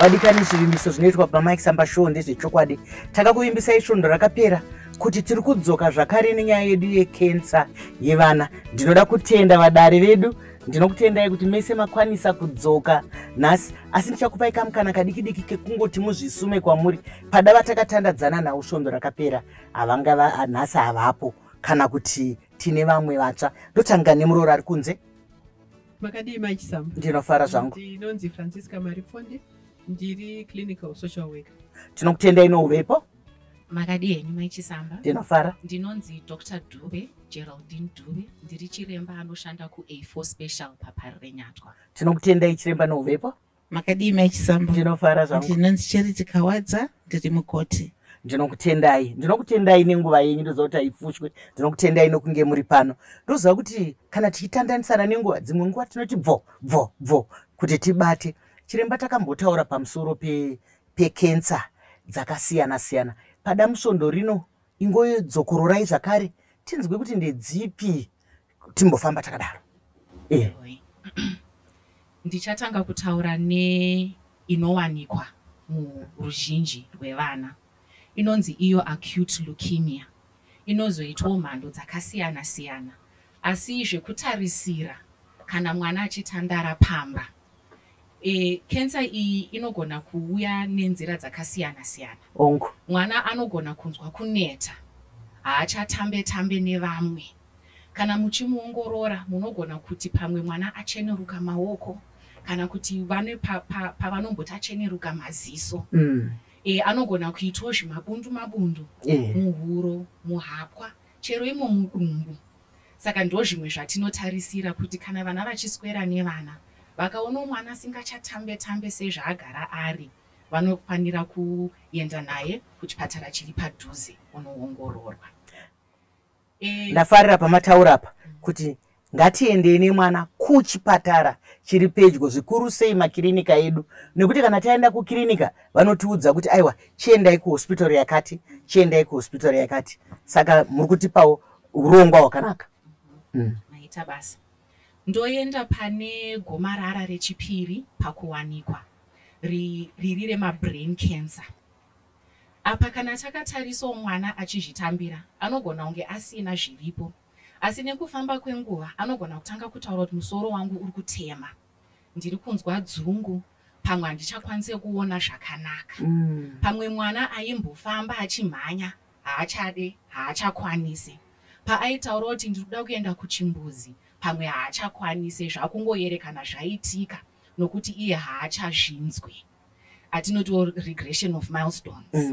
Vadikani, zvivimbiso zvinoitwa paMike Samba Show ndezvechokwadi. Takakuvimbisai svondo rakapera kuti tiri kudzoka zvakare nenyaya yedu yekensa yevana. Ndinoda kutenda vadare vedu, ndinokutendai kuti mese makwanisa kudzoka nhasi, asi ndichakupai kamukana kadiki diki kekungoti muzvisume kwamuri. Pada vatakatandadzana navo svondo rakapera havanga nhasi havapo, kana kuti tine vamwe vatsva. Ndotanga nemuroora ari kunze. Makadii, Machisamba? Ndinofara zvangu. Ndinonzi Francisca Marifonde, ndiri clinical social worker. Tinokutendai nouvepo. Makadii henyu, Maichisamba? Ndinofara. Ndinonzi Dr Dube, Geraldine Dube, ndiri chiremba anoshanda kuA4 Special paParirenyatwa. Tinokutendai, chiremba, nouvepo. Makadii, Maichisamba? Ndinofara zvangu. Ndinonzi Charity Kawadza, ndiri mukoti. Ndinokutendai, ndinokutendai nenguva yenyu. Ndoziva kuti haifushwe. Ndinokutendai nokunge muri pano. Ndoziva kuti kana tichitandanisana nenguva, dzimwe nguva tinoti bvo bvo bvo kuti tibate. Chiremba, takambotaura pamusoro pekensa dzakasiyana siyana pada musvondo rino. Ingodzokororai zvakare tinzwe kuti ndedzipi, timbofamba takadaro. Ndichatanga kutaura neinowanikwa muruzhinji rwevana, inonzi iyo acute leukemia. Inozoitwawo mhando dzakasiyana siyana, asi zvekutarisira kana mwana achitandara pamba, kensa iyi inogona kuuya nenzira dzakasiyana siyana. Mwana anogona kunzwa kuneta, haachatambe tambe nevamwe. Kana muchimuongorora, munogona kuti pamwe mwana acheneruka maoko, kana kuti vane pavanomboti acheneruka maziso. Anogona kuitawo zvimabundu mabundu muhuro, muhapwa, chero imo mudumbu. Saka ndo zvimwe zvatinotarisira kuti kana vana vachiswera nevana, vakaona mwana asingachatambe tambe sezvaagara ari, vanofanira kuenda naye kuchipatara chiri padhuze unoongororwa. Ndafarira pamataura apa kuti ngatiendei nemwana kuchipatara chiri pedyo, zvikuru sei makirinika edu, nekuti kana taenda kukirinika vanotiudza kuti aiwa, chiendai kuhospital yakati, chiendai kuhospital yakati. Saka muri kutipawo urongwa hwakanaka. Maita basa. Ndoenda pane gomarara rechipiri pakuwanikwa, riri remabrain cancer. Apa kana takatarisawo mwana achizvitambira, anogona kunge asina zviripo, asi nekufamba kwenguva anogona kutanga kutaura kuti musoro wangu uri kutema, ndiri kunzwa dzungu, pamwe handichakwanisi kuona zvakanaka. Pamwe mwana aimbofamba achimhanya haachade, haachakwanisi. Paaitaura kuti ndiri kuda kuenda kuchimbuzi, pamwe haachakwanisi, zvakungoyerekana zvaitika nokuti iye haachazvinzwi, atinotiwo regression of milestones.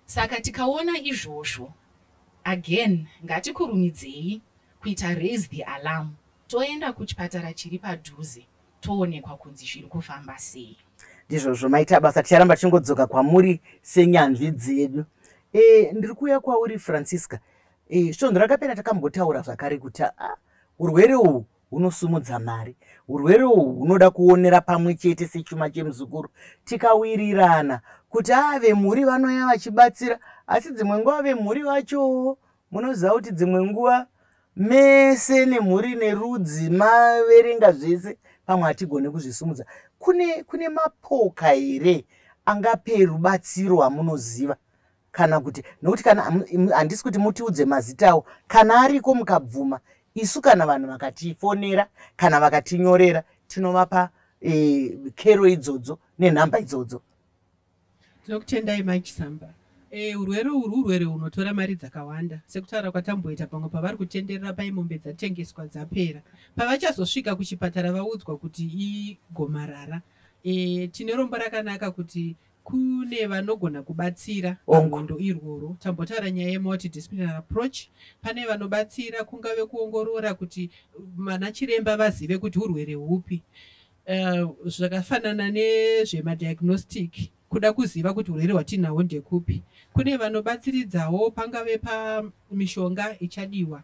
Saka tikaona izvozvo, again ngatikurumidzei kuita raise the alarm, toenda kuchipatara chiri padhuze, toonekwa kunzi zviri kufamba sei. Ndizvozvo, maita basa. Ticharamba tichingodzoka kwamuri senyanzvi dzedu. Ndiri kuuya kwauri, Francisca. Svondo rakapera takambotaura zvakare kuti urwere uhwu hunosumudza mari, urwere uhwu hunoda kuonera pamwe chete sechuma chemuzukuru, tikawirirana kuti vemhuri vanouya vachibatsira. Asi dzimwe nguva vemhuri vacho, munoziva kuti dzimwe nguva mese nemhuri nerudzi maverenga zvese, pamwe hatigone kuzvisumudza. Kune mapoka here angape rubatsiro amunoziva? Kana kuti, nokuti kana handisi kuti mutiudze mazita awo, kana ariko mukabvuma, isu kana vanhu vakatifonera kana vakatinyorera, tinovapa kero idzodzo nenhamba idzodzo. Tinokutendai, Machisamba. Urwere urwu urwere hunotora mari dzakawanda. Sekutaura kwatamboita, pamwe pavari kutenderera paimombe dzatengeswa dzapera, pavachazosvika kuchipatara vaudzwa kuti igomarara. Tine rombo rakanaka kuti kune vanogona kubatsira parwendo irworwo. Tambotaura nyaya yemultidisciplinary approach. Pane vanobatsira, kungave kuongorora kuti vana chiremba vazive kuti urwere hupi, zvakafanana nezvemadiagnostic, kuda kuziva kuti urwere hwatinahwo ndekupi. Kune vanobatsiridzawo pangave pamishonga ichadiwa.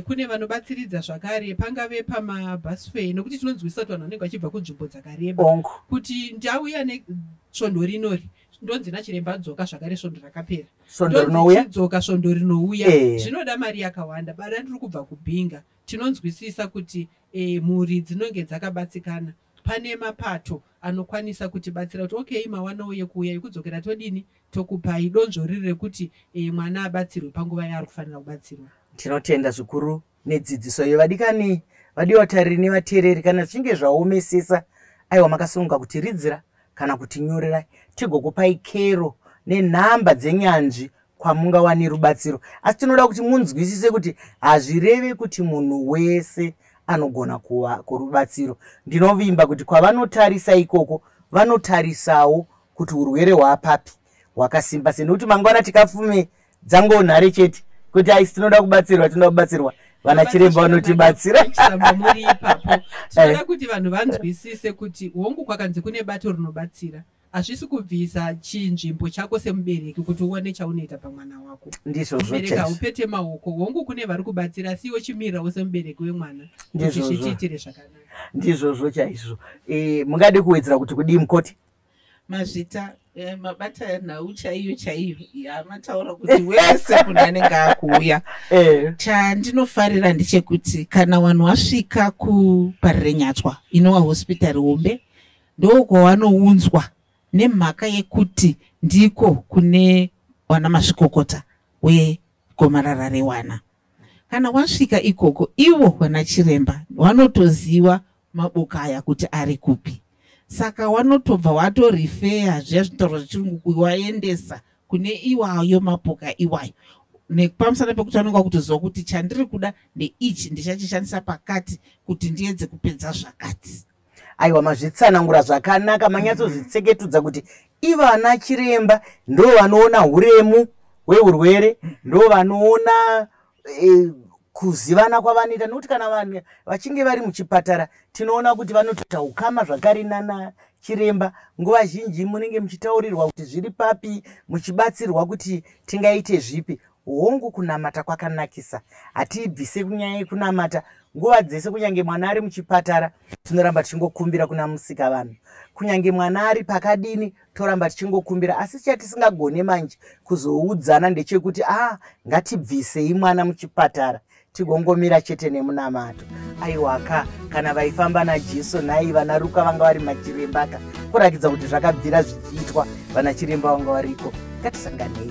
Kune vanobatsiridza zvakare pangave pamabus fare, nokuti tinonzwisisa kuti vanhu vanenge vachibva kunzvimbo dzakareba. Kuti ndauya nesvondo rinori, ndonzi nachiremba adzoka zvakare svondo rakapera, svondo rinouya, dzoka svondo rinouya, zvinoda mari yakawanda. Bada ndiri kubva kuBinga. Tinonzwisisa kuti mhuri dzinonge dzakabatsikana. Pane mapato anokwanisa kutibatsira kuti okay, mawanawo yekuuya, yekudzokera todini, tokupai. Donzvo riri rekuti mwana abatsirwe panguva yaari kufanira kubatsirwa. Tinotenda zvikuru nedzidziso iyo. Vadikani, vadiwa tariri nevateereri, kana zvichinge zvaomesesa, aiwa, makasununguka kutiridzira kana kutinyorerai, tigokupai kero nenhamba dzenyanzvi kwamungawani rubatsiro. Asi tinoda kuti munzwisise kuti hazvireve kuti munhu wese anogona kuva kurubatsiro. Ndinovimba kuti kwavanotarisa ikoko vanotarisawo kuti urwere hwapapi hwakasimba sei, nekuti mangwana tikafume dzangonhare chete kuti aisi, tinoda kubatsirwa, tinoda kubatsirwa, vana chiremba vanotibatsira. Chisamba, muri ipapo. Tinoda kuti vanhu vanzwisise kuti hongu, kwakanzi kune bato rinobatsira, hazvisi kubvisa chinzvimbo chako semubereki kuti uone chaunoita pamwana wako. Ndizvozvo. Mubereki Chaizvo. haupete maoko. Hongu, kune vari kubatsira, asi iwe chimirirawo semubereki wemwana kuti Ndizvozvo. zvitiitire zvakanaka. Ndizvozvo chaizvo. Mungade kuwedzera kuti kudii, mukoti? Mazvita. Mabata nhau chaiyo chaiyo yamataura kuti wese munhu anenge akuuya. Chandinofarira ndechekuti kana vanhu vasvika kuParirenyatwa, inova hospitari hombe, ndokwavanounzwa nemhaka yekuti ndiko kune vana mazvikokota wegomarara rewana. Kana wasvika ikoko, ivo vana chiremba vanotoziva maboka aya kuti ari kupi, saka wanotobva watorifeya zviya zvinotaurwa zvechirungu, waendesa kune iwayo mapoka iwayo, nepamusana pekuti vanenge vakutoziva kuti chandiri kuda ndeichi, ndichachishandisa pakati kuti ndiedze kupedza zvakati. Aiwa, mazvitsanangura zvakanaka, manyatsozvitseketudza kuti ivana chiremba ndo vanoona uremu hweurwere, ndo vanoona kuzivana kwavanoita, nokuti kana vanhu vachinge vari muchipatara tinoona kuti vanotoita ukama zvakare nana chiremba. Nguva zhinji munenge muchitaurirwa kuti zviri papi, muchibatsirwa kuti tingaite zvipi. Hongu, kunamata kwakanakisa, hatiibvise kunyaya yekunamata. Nguva dzese, kunyange mwana ari muchipatara, tinoramba tichingokumbira kuna musika vanhu. Kunyange mwana ari pakadini, toramba tichingokumbira. Asi chatisingagone manje kuzoudzana ndechekuti a ngatibvisei mwana muchipatara, tigongomira chete nemunamato. Aiwaka, kana vaifamba naJesu nhai, vana Ruka vanga vari machirembaka, kurakidza kuti zvakabvira zvichiitwa, vana chiremba vanga variko. Ngatisanganei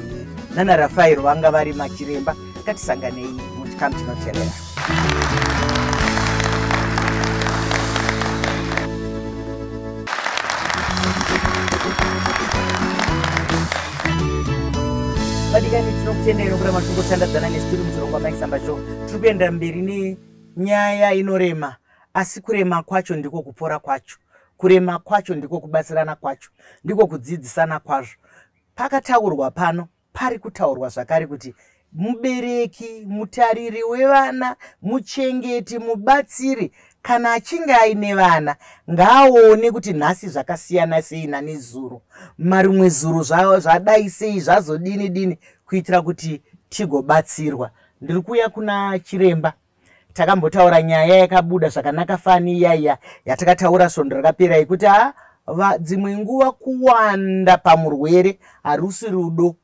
nana Rafaero vanga vari machiremba. Ngatisanganei muchikamu chinotevera. Vadikani, tinokutendai nokuramba tichingotandadzana nesu tiri muchirongwa Maisamba Show. Tiri kuenda mberi nenyaya inorema, asi kurema kwacho ndiko kupora kwacho, kurema kwacho ndiko kubatsirana kwacho, ndiko kudzidzisana kwazvo. Pakataurwa pano, pari kutaurwa zvakare kuti mubereki, mutariri wevana, muchengeti, mubatsiri, kana achinge aine vana, ngaaone kuti nhasi zvakasiyana sei nanezuro, marimwe zuro zvadai sei, zvazodini dini, kuitira kuti tigobatsirwa. Ndiri kuuya kuna chiremba. Takambotaura nyaya yakabuda zvakanaka fani iyaiya yatakataura svondo rakapera, yekuti ha, dzimwe nguva kuwanda pamurwere harusi rudo,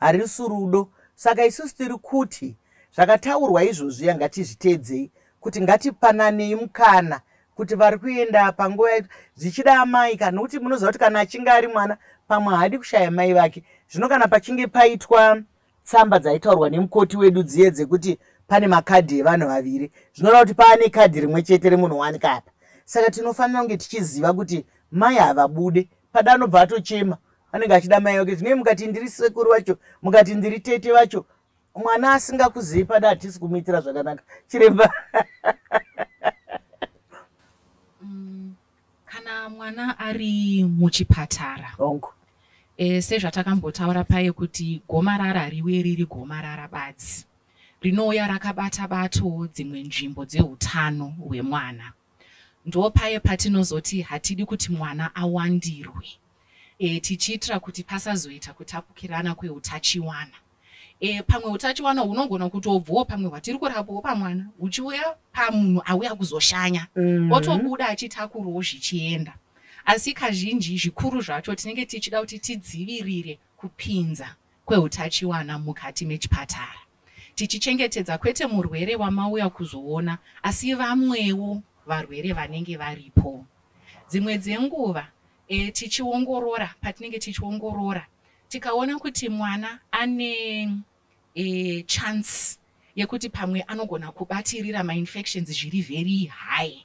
harisi rudo. Saka isusu tiri kuti zvakataurwa izvozviya ngatizviteedzei, kuti ngatipananei mukana kuti vari kuenda panguva zvichida amai, kana nokuti munoziva kuti kana achinge ari mwana pamwe haadi kushaya mai vake. Zvino kana pachinge paitwa tsamba dzaitaurwa nemukoti wedu dziye dzekuti pane makadhi evanhu vaviri, zvinoreva kuti paane kadhi rimwe chete remunhu wanika apa. Saka tinofanira kunge tichiziva kuti mai havabude pada, anobva atochema, anenge achida mai vake. Zvinei mukati ndiri sekuru vacho, mukati ndiri tete vacho, mwana asingakuzivi pada, hatisi kumuitira zvakanaka, chiremba. Kana mwana ari muchipatara, sezvatakambotaura paye kuti gomarara riuye riri gomarara badzi, rinouya rakabata bato dzimwe nzvimbo dzeutano hwemwana. Ndo paye patinozoti hatidi kuti mwana awandirwe, tichiitira kuti pasazoita kutapukirana kweutachiwana. Pamwe utachiwana hunogona kutobvawo pamwe hwatiri kurapawo pamwana, huchiuya pamunhu auya kuzoshanya, otobuda achitakurawo zvichienda. Asi kazhinji zvikuru zvacho tinenge tichida kuti tidzivirire kupinza kweutachiwana mukati mechipatara, tichichengetedza kwete murwere wamauya kuzoona, asi vamwewo varwere vanenge varipo. Dzimwe dzenguva tichiongorora, patinenge tichiongorora tikaona kuti mwana ane chance yekuti pamwe anogona kubatirira mainfections zviri very high,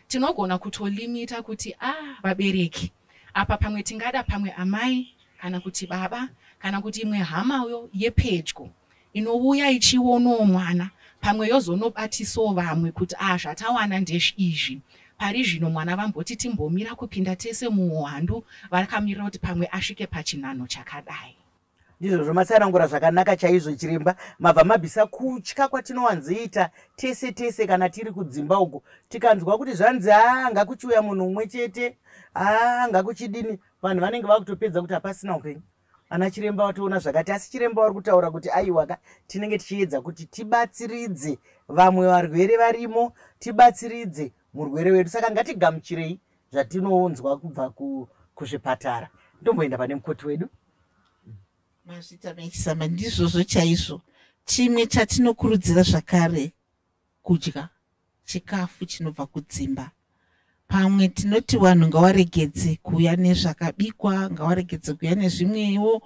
tinogona kutolimita kuti vabereki apa pamwe tingada pamwe amai kana kuti baba kana kuti imwe hamayo yepedyo inouya ichionawo mwana, pamwe yozonobatisawo vamwe kuti zvatawana ndezvizvi. Pari zvino mwana vamboti timbomira kupinda tese muuwandu, vakamirira kuti pamwe asvike pachinhanho chakadai. Ndizvozvo, matsanangura zvakanaka chaizvo chiremba. Mabva mabvisa kutya kwatinowanzoita tese tese kana tiri kudzimba uko, tikanzwa kuti zvanzi ngakuchiuya munhu umwe chete, ngakuchidini, vanhu vanenge vakutopedza kuti hapasina upenyu. Ana chiremba vatoona zvakati, asi chiremba vari kutaura kuti aiwaka, tinenge tichiedza kuti tibatsiridze vamwe varwere varimo, tibatsiridze murwere wedu. Saka ngatigamuchirei zvatinoonzwa kubva kuzvipatara. Ndomboenda pane mukoti wedu. Mazvita mechisamba, ndizvozvo chaizvo. Chimwe chatinokurudzira zvakare kudya chikafu chinobva kudzimba. Pamwe tinoti vanhu ngawaregedze kuuya nezvakabikwa, ngawaregedze kuuya nezvimwewo,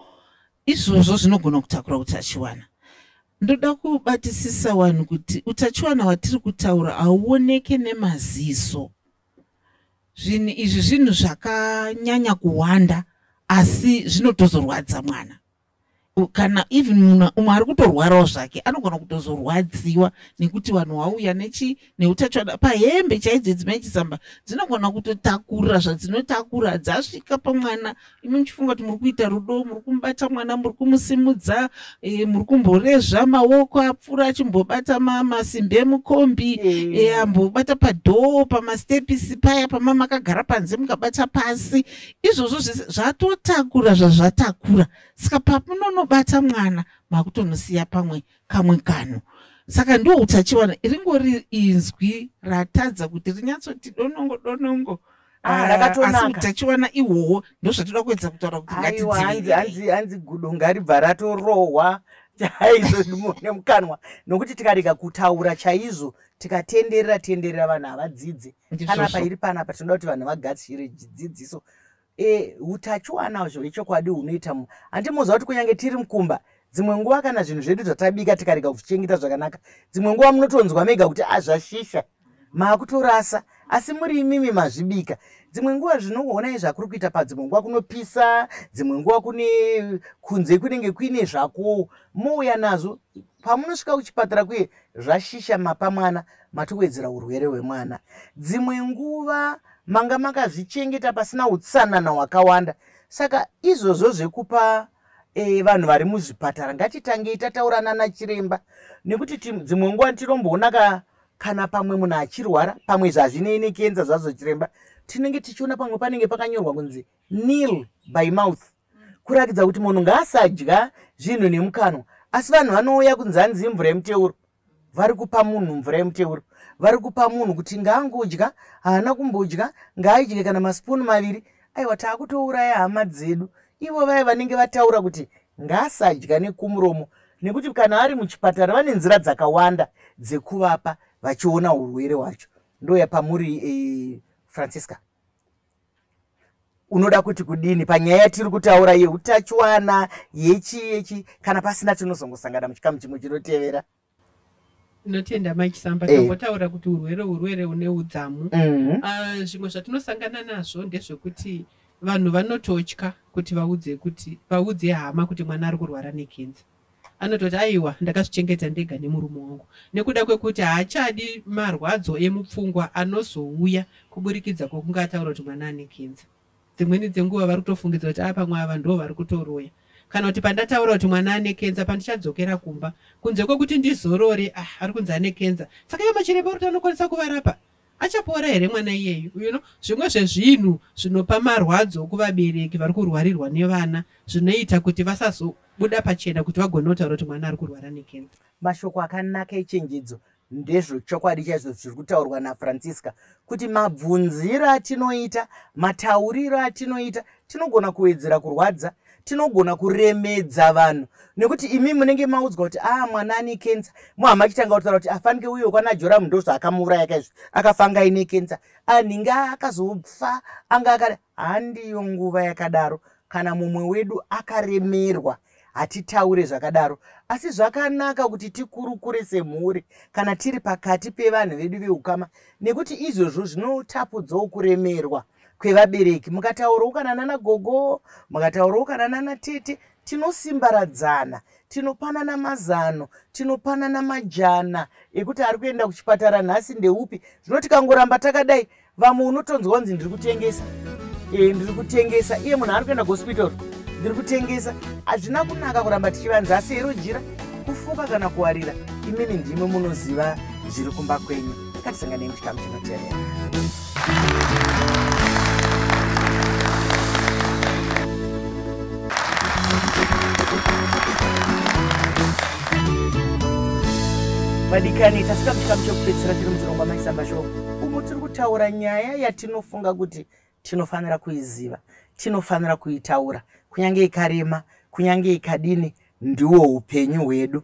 izvozvo zvinogona kutakura utachiwana. Ndoda kubatisisa vanhu kuti utachiwana hwatiri kutaura hauoneke nemaziso. Zvinhu izvi zvinhu zvakanyanya kuwanda, asi zvinotozorwadza mwana. Kana even munhu umwe ari kutorwarawo zvake anogona kutozorwadziwa nekuti vanhu vauya neutachiwana pahembe chaidzo dzimai chisamba dzinogona kutotakura zvadzinotakura dzasvika pamwana. Imi muchifunga kuti muri kuita rudo, muri kumubata mwana, muri kumusimudza, muri kumborezva maoko apfuura achimbobata masimbi emukombi, ambobata padoor, pamastepisi paya pama makagara panze mukabata pasi, izvozvo zvese zvatotakura zvazvatakura. Saka pamunonobata mwana makutonosiya pamwe kamwe kanhu. Saka ndo utachiwana ringori inzwi ratadza kuti rinyatsoti donongo donongo. Rakatonaka. Asi utachiwana ihwohwo ndozvatoda kuedza kutaura kuti Aiwa, hanzi ngatidzivirire. Hanzi gudo ngaribva ratorohwa chaizvo nemukanwa, nokuti tikarega kutaura chaizvo, tikatenderera tenderera, vanhu havadzidzi. Ndizvozvo. Panapa iri panapa tinoda kuti vanhu vagadzire dzidziso. Utachiwana hwechokwadi hunoita handimuziva kuti kunyange tiri mukumba, dzimwe nguva kana zvinhu zvedu zvatabika tikarega kuzvichengeta zvakanaka, dzimwe nguva munotonzwa mega kuti zvashisha, maakutorasa, asi muri imimi mazvibika. Dzimwe nguva zvinoonai zvakuri kuita, padzimwe nguva kunopisa, dzimwe nguva kune kunze kunenge kuine zvakowo, mouya nazvo, pamunosvika kuchipatara kuye zvashisha, mapa mwana, matowedzera urwere hwemwana. Dzimwe nguva manga makazvichengeta pasina utsanana hwakawanda. Saka izvozvo zvekupa vanhu vari muzvipatara, ngatitangei tataurana nachiremba, nekuti dzimwe nguva tinomboona kana pamwe munhu achirwara, pamwe zvazvinei nekenza zvazvo chiremba, tinenge tichiona pamwe panenge pakanyorwa kunzi "nil by mouth", kurakidza kuti munhu ngaasadya zvinhu nemukanwa, asi vanhu vanouya kunzi hanzi imvura yemuteuro, vari kupa munhu mvura yemuteuro, vari kupa munhu kuti ngaangodya, haana kumbodya, ngaaidye kana masipunu 2. Aiwa, taakutouraya hama dzedu, ivo vaya vanenge vataura kuti ngaasadya nekumuromo, nekuti kana ari muchipatara vane nzira dzakawanda dzekuvapa vachiona urwere hwacho. Ndoya pamuri, Francisca, unoda kuti kudini panyaya yatiri kutaura yeutachiwana yechi yechi? Kana pasina, tinozongosangana muchikamu chimwe chinotevera. Tinotenda machisamba. Tambotaura kuti urwere hune udzamu. Zvimwe zvatinosangana nazvo ndezvekuti vanhu vanototya kuti vaudze hama kuti mwana ari kurwara nekenza. Anototi, "Aiwa, ndakazvichengeta ndega nemurume wangu," nekuda kwekuti haachadi marwadzo emupfungwa anozouya kuburikidza kwokunge ataura kuti mwana ane kenza. Dzimweni dzenguva vari kutofungidza kuti pamwe ava ndo vari kutoroya, kana kuti pandataura kuti mwana ane kenza, pandichadzokera kumba, kunze kwekuti ndizorore, ari kunzi ane kenza, saka ivo machiremba kuti anokwanisa kuvarapa, achapora here mwana iyeyu? Zvimwe zvezvinhu zvinopa marwadzo kuvabereki vari kurwarirwa nevana, zvinoita kuti vasazobuda pachena kuti vagone kutaura kuti mwana ari kurwara nekenza. Mashoko akanaka echenjedzo. Ndezvechokwadi chaizvo zviri kutaurwa naFrancisca kuti mabvunziro atinoita, matauriro atinoita, tinogona kuwedzera kurwadza. Tinogona kuremedza vanhu nekuti imi munenge maudzwa kuti a mwana ane kensa, muhama achitanga kutaura kuti afanike uyo kwana Joramu ndozvaakamuuraya kaizvi, akafanga aine kensa, anhinga akazofa anga akada. Handiyo nguva yakadaro. Kana mumwe wedu akaremerwa hatitaure zvakadaro, asi zvakanaka kuti tikurukure semhuri kana tiri pakati pevanhu vedu veukama, nekuti izvozvo zvinotapudzawo kuremerwa kwevabereki. Mukataurawo kana nana gogo, mukataurawo kana nana tete, tinosimbaradzana, tinopanana mazano, tinopanana majana ekuti ari kuenda kuchipatara nhasi ndeupi. Zvino tikangoramba takadai, vamwe unotonzwa kunzi ndiri kutengesa, ndiri kutengesa, iye munhu ari kuenda kuhospital, ndiri kutengesa. Hazvina kunaka kuramba tichivanza, asi hero jira kufuka kana kuwarira, imimi ndimwe munoziva zviri kumba kwenyu. Ngatisanganei muchikamu chinotevera. Vadikani, tasvika muchikamu chekupedzisira tiri muchirongwa Maisamba Show, umo tiri kutaura nyaya yatinofunga kuti tinofanira kuiziva, tinofanira kuitaura, kunyange ikarema, kunyange ikadini, ndiwo upenyu hwedu.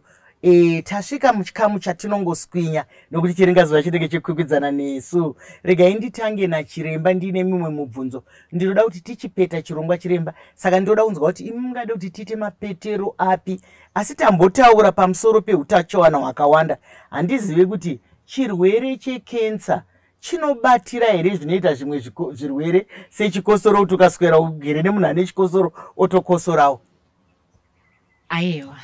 Tasvika muchikamu chatinongoswinya nokuti chiringazuva chinenge chikwikwidzana nesu. Regai nditange nachiremba, ndiine mimwe mubvunzo. Ndinoda kuti tichipeta chirongwa, chiremba, saka ndinoda kunzwa kuti imi mungade kuti tiite mapetero api, asi tambotaura pamusoro peutachiwana hwakawanda. Handizive kuti chirwere chekensa chinobatira here zvinoita zvimwe zvirwere sechikosoro, kuti ukaswera ugere nemunhu ane chikosoro otokosorawo? Aiwa,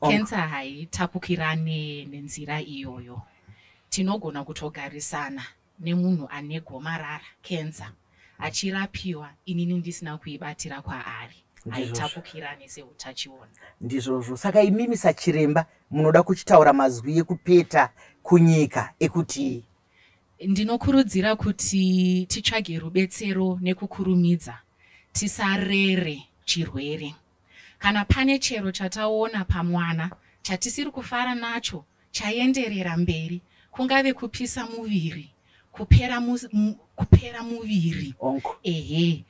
kensa haitapukirane nenzira iyoyo. Tinogona kutogarisana nemunhu ane gomarara kensa achirapiwa, inini ndisina kuibatira kwaari. Haitapukirane seutachiona. Ndizvozvo. Saka imimi sachiremba munoda kuchitaura mazwi ekupeta kunyika ekuti? Ndinokurudzira kuti titsvage rubetsero nekukurumidza, tisarere chirwere. Kana pane chero chataona pamwana chatisiri kufara nacho chaenderera mberi, kungave kupisa muviri, kupera muviri, ehe,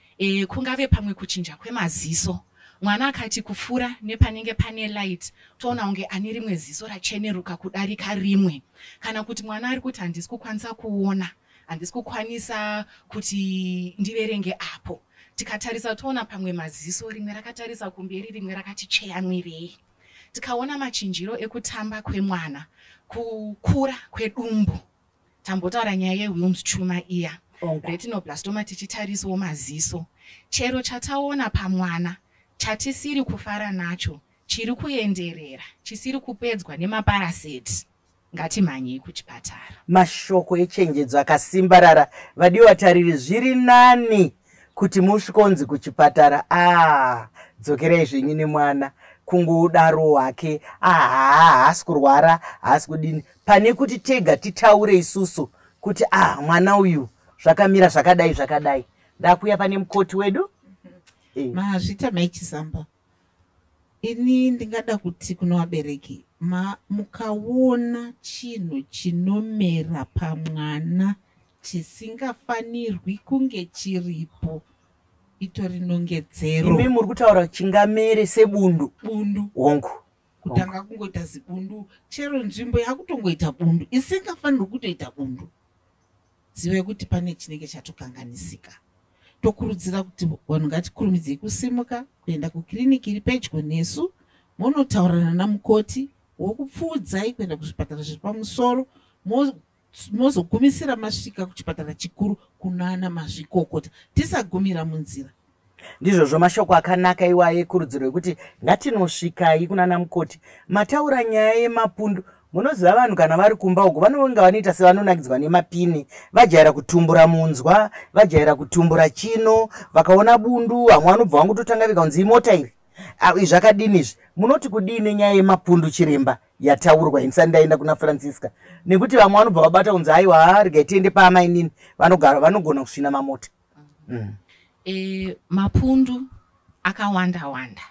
kungave pamwe kuchinja kwemaziso, mwana akati kufura nepanenge pane light toona kunge ane rimwe ziso racheneruka kudarika rimwe, kana kuti mwana ari kuti handisi kukwanisa kuona, handisi kukwanisa kuti ndiverenge apo, tikatarisa toona pamwe maziso rimwe rakatarisa kumberi, rimwe rakati cheyamwirei. Tikaona machinjiro ekutamba kwemwana, kukura kwedumbu, tambotaura nyaya yeWilms tumor iya, retinoblastoma, tichitarisawo maziso, chero chataona pamwana chatisiri kufara nacho chiri kuenderera, chisiri kupedzwa nemaparaseti, ngatimhanyei kuchipatara. Mashoko echenjedzo akasimbarara. Vadiwa tariri, zviri nani kuti musvikonzi kuchipatara, dzokerai zvenyu nemwana, kungodaro hake, haasi kurwara, haasi kudini, pane kuti tega titaure isusu kuti mwana uyu zvakamira zvakadai zvakadai. Ndakuya pane mukoti wedu. Mazvita Mai Chisamba. Ini ndingada kuti kuno vabereki, mukaona chinhu chinomera pamwana chisingafanirwi kunge chiripo, itori nongedzero. Imi muri kutaura chingamere sebundu. Bundu. Hongu. Kutanga kungoita zibundu, chero nzvimbo yakutongoita bundu isingafanirwi kutoita bundu, zive kuti pane chinenge chatokanganisika. Tokurudzira kuti vanhu ngatikurumidzei kusimuka kuenda kukiriniki iri pedyo nesu, monotaurirana namukoti wokupfuudzai kuenda kuzvipatara zviri pamusoro, mozogumisira masvika kuchipatara chikuru kunana mazvikokota. Tisagumira munzira. Ndizvozvo, mashoko akanaka iwayo ekurudziro yekuti ngatinosvikai kunana mukoti. Mataura nyaya yemapundu. Munoziva vanhu kana vari kumba uko vanonga vanoita sevanonakidzwa nemapini, vajaira kutumbura munzwa, vajaira kutumbura chino, vakaona bundu vamwe vanobva vangototanga vega kunzi imota iri. Zvakadini izvi? Munoti kudii nenyaya yemapundu, chiremba, yataurwa? Indisati ndaenda kuna Francisca, nekuti vamwe vanobva vabata kunzi aiwa, regai tiende paamainini vanogara vanogona kusvina mamota. Mapundu akawanda wanda,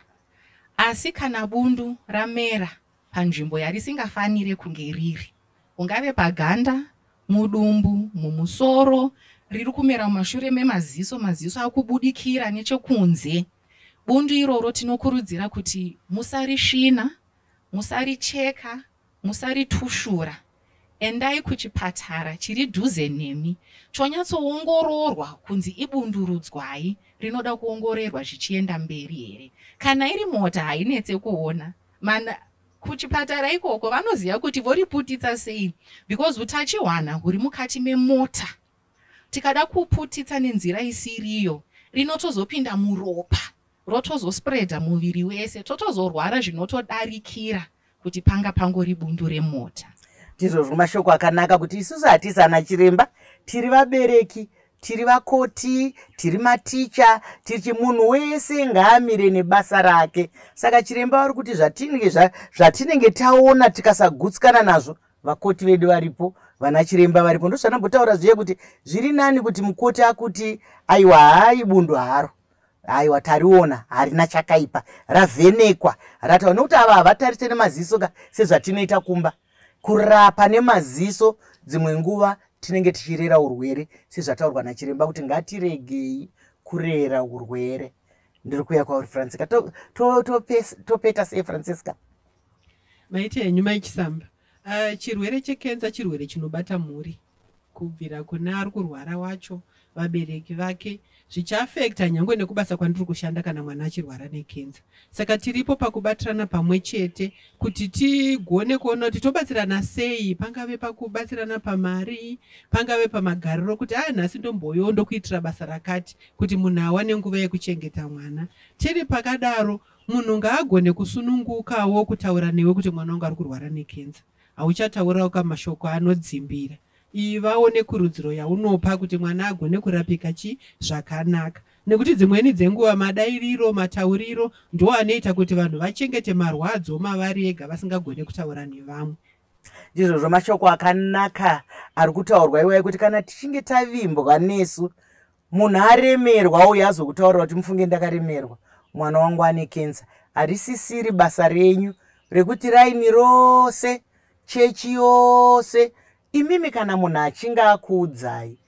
asi kana bundu ramera panzvimbo yarisingafanire kunge riri, ungave paganda, mudumbu, mumusoro, riri kumera mumashure memaziso, maziso akubudikira nechekunze, Bundu iroro tinokurudzira kuti musarisvina, musaricheka, musaritushura. Endai kuchipatara chiri dhuze nemi chonyatsoongororwa kunzi ibundurudzwai rinoda kuongorerwa zvichienda mberi here. Kana iri mota hainetse kuona. Mana kuchipatara ikoko vanoziva kuti voriputitsa sei because utachiwana huri mukati memota. Tikada kuputitsa nenzira isiriyo rinotozopinda muropa rotozospreada muviri wese totozorwara zvinotodarikira kuti panga pangori bundu remota. Ndizvozvo mashoko akanaka kuti isusu hatisi ana chiremba, tiri vabereki, tiri vakoti, tiri maticha, tiri munhu wese ngaamire nebasa rake. Saka chiremba vari kuti zvatinenge taona tikasagutsikana nazvo, vakoti vedu varipo, vana chiremba varipo. Ndozvanambotaura zviye kuti zviri nani kuti mukoti akuti aiwa hai bundu haro, aiwa tariona harina chakaipa, ravhenekwa rataura. Nokuti ava havatarise nemaziso ka sezvatinoita kumba. Kurapa nemaziso dzimwe nguva tinenge tichirera urwere sezvataurwa nachiremba kuti ngatiregei kurera urwere. Ndiri kuuya kwauri Francisca. Topeta sei Francisca? Maita henyu Mai Chisamba. Chirwere chekenza chirwere chinobata mhuri kubvira kuna ari kurwara wacho, vabereki vake, zvichiafekta nyangwe nekubasa kwandiri kushanda kana mwana achirwara nekenza. Saka tiripo pakubatirana pamwe chete kuti tigone kuona kuti tobatsirana sei, pangave pakubatsirana pamari, pangave pamagariro, kuti nhasi ndomboyo ndokuitira basa rakati kuti munhu awane nguva yekuchengeta mwana. Tiri pakadaro, munhu ngaagone kusunungukawo kutaura newe kuti mwana wangu ari kurwara nekenza. Hauchataurawo kamashoko anodzimbira. Ivawo nekurudziro yaunopa kuti mwana agone kurapika chi zvakanaka. Nekuti dzimweni dzenguva madairiro, matauriro ndo anoita kuti vanhu vachengete marwadzo mavari ega vasingagone kutaura nevamwe. Ndizvozvo mashoko akanaka ari kutaurwa iwayo kuti kana tichinge tavimbwa nesu, munhu aremerwa uye azokutaurira kuti mufunge ndakaremerwa, mwana wangu ane kenza. Harisisiri basa renyu rekuti raini rose, chechi yose, imimi kana munhu achinge akuudzai,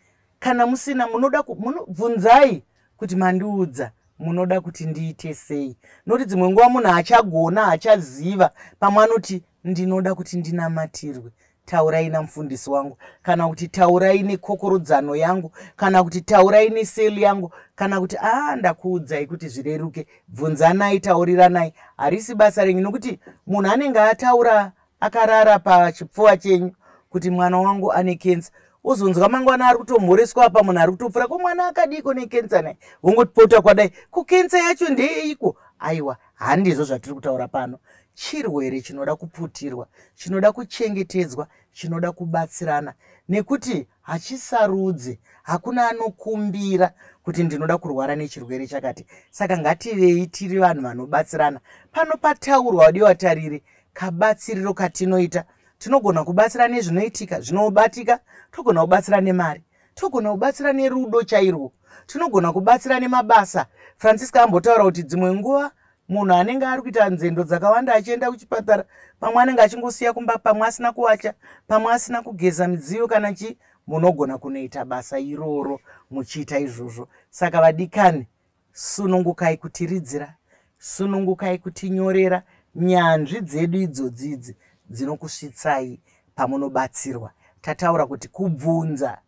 kana musina munoda bvunzai kuti mandiudza munoda kuti ndiite sei. Nokuti dzimwe nguva munhu achagona, achaziva, pamwe anoti ndinoda kuti ndinamatirwe, taurai namufundisi wangu, kana kuti taurai nekokorodzano yangu, kana kuti taurai neseli yangu, kana kuti ndakuudzai kuti zvireruke. Bvunzanai, tauriranai, harisi basa renyu. Nokuti munhu anenge ataura akarara pachipfuva chenyu kuti mwana wangu ane kenza, uzonzwa mangwana ari kutomhoreswa apa, munhu ari kutopfura ko mwana akadiko nekenza naye, wongotipota kwadai, ko kenza yacho ndeyeiko? Aiwa, handizvo zvatiri kutaura pano. Chirwere chinoda kuputirwa, chinoda kuchengetedzwa, chinoda kubatsirana, nekuti hachisarudze, hakuna anokumbira kuti ndinoda kurwara nechirwere chakati. Saka ngativei tiri vanhu vanobatsirana. Pano pataurwa wadiwa tariri kabatsiriro katinoita. Tinogona kubatsira nezvinoitika zvinobatika, togona kubatsira nemari, togona kubatsira nerudo chairwo, tinogona kubatsira nemabasa. Francisca ambotaura kuti dzimwe nguva munhu anenge ari kuita nzendo dzakawanda achienda kuchipatara, pamwe anenge achingosiya kumba, pamwe asina kuwacha, pamwe asina kugeza midziyo kana chii, munogona kunoita basa iroro muchiita izvozvo. Saka vadikani, sunungukai kutiridzira, sunungukai kutinyorera. Nyanzvi dzedu idzodzi idzi dzinokusvitsai pamunobatsirwa. Tataura kuti kubvunza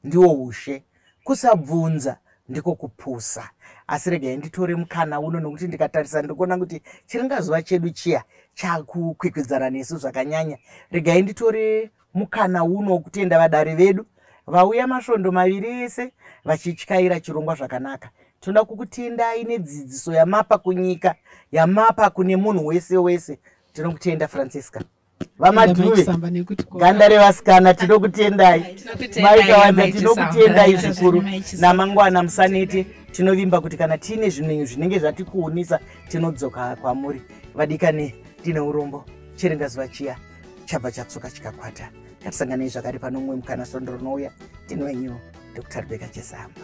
ndiwo ushe, kusabvunza ndiko kupusa. Asi regai nditore mukana uno, nokuti ndikatarisa ndikuona kuti chiringazuva chedu chiya chakukwikwidzana nesu zvakanyanya. Regai nditore mukana uno wokutenda vadare vedu vauya masvondo maviri ese vachityaira chirongwa zvakanaka. Tinoda kukutendai nedzidziso yamapa kunyika, yamapa kune munhu wese wese. Tinokutenda Francisca. VaMadhuve, ganda revasikana, tinokutendai. Maikawanza, tinokutendai zvikuru. Namangwana musanete, tinovimba kuti kana tiine zvinhu zvinenge zvatikuunisa tinodzoka kwamuri. Vadikani, ndine urombo, chiringazuva chiya chabva chatsuka chikakwata. Ngatisanganei zvakare pano mumwe mukana svondo rinouya. Ndini wenyu Dr. Rebecca Chesamba.